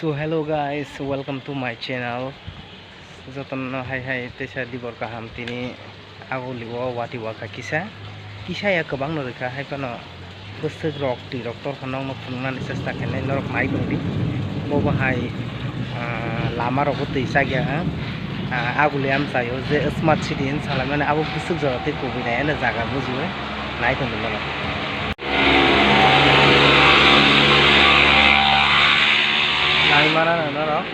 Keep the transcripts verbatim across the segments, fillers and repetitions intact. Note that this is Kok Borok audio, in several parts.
So hello guys, welcome to my channel. Jotono hai hai teisa dibor kaham, tini aguli o wati waka kisa, kisa ya kwbang no rwkha, hai phano bwswk rok twi rok torkha nokno phunuknani chesta khainai, norok nai tongdi. Bo bo hai, ah, lama rogo twi chak ya ha. Ah, aguli amchaio je smart city hin salaimani abo bwswk jora tei kubui nai, eno jaga bujiwi nai tongdi norok. Nai mana norok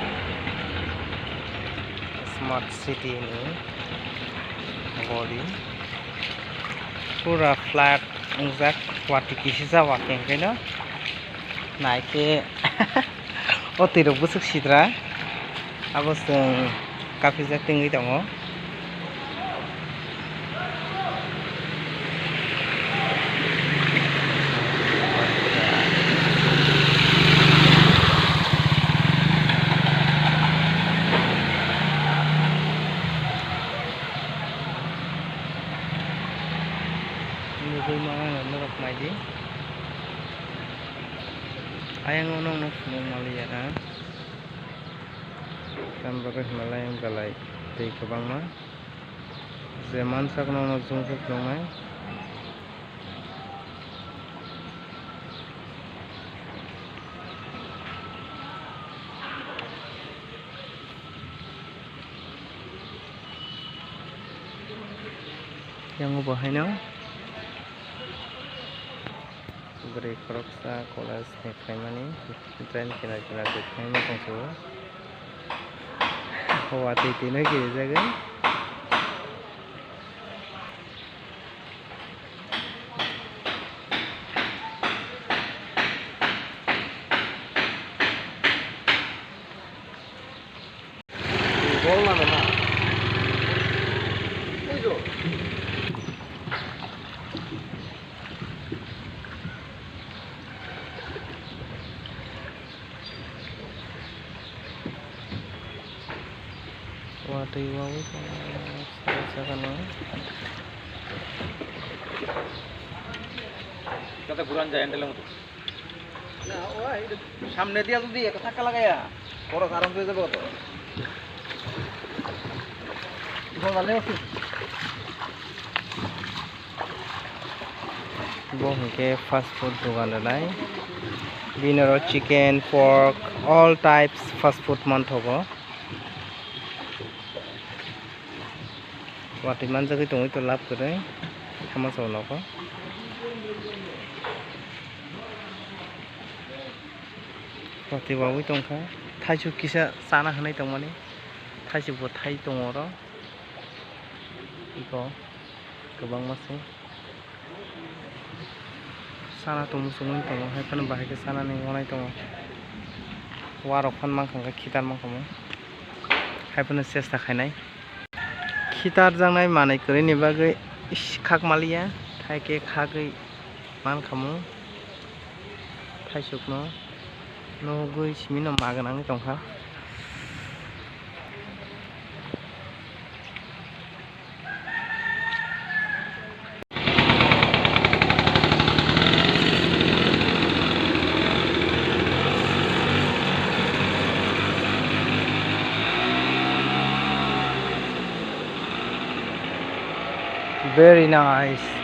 smart city ni body pura flat wngjak, wati kisijak wati hwnkhe no nai khe o twi rok bwswk sidra abo chwng. Kapijak tingwi tongo. Nugui mano norok naidi. Ayang o nokno phunuk maliya ang. Tamni bagwi Himalayan belai twi kwbangma, je mansak nokno chumsok nuknai. Yang bo haino. Bwrwi khoroksa college ni phaimani, train kinar kinar twi phaima tongphuru. Watwi twi no kirijagwi. Watwi wawi tongo, saka saka no. Kata Quran jai, ente lang tu. Samne dia tu dia, kata kala gaya. Koro sarang tu jabo to. Ibo bale oke. Bo hwnkhe fast food dogan rwnai. Bini oro chicken, pork, all types fast food manthogo. Watwi manjagwi tongwi to lab kwrwi, thamasao nogo. Watwi wawi tongkha, thaisuk kisa chana hwnwi tongmani, thaisukbo thai tongo oro, iko kwbangma se. Sana tongmung chumui tongo, hai phano bahai khe sanani uanai tongo. Uarok phano mankha hwnkhe khitar mankha mo, hai phano chesta khainai. Khitar jaknai manwi kwrwini bagwi is khak maliya, hai khe khagwi mankha mo thaisukno. Nugui simi no ma gwnangwi tongkha. Very nice.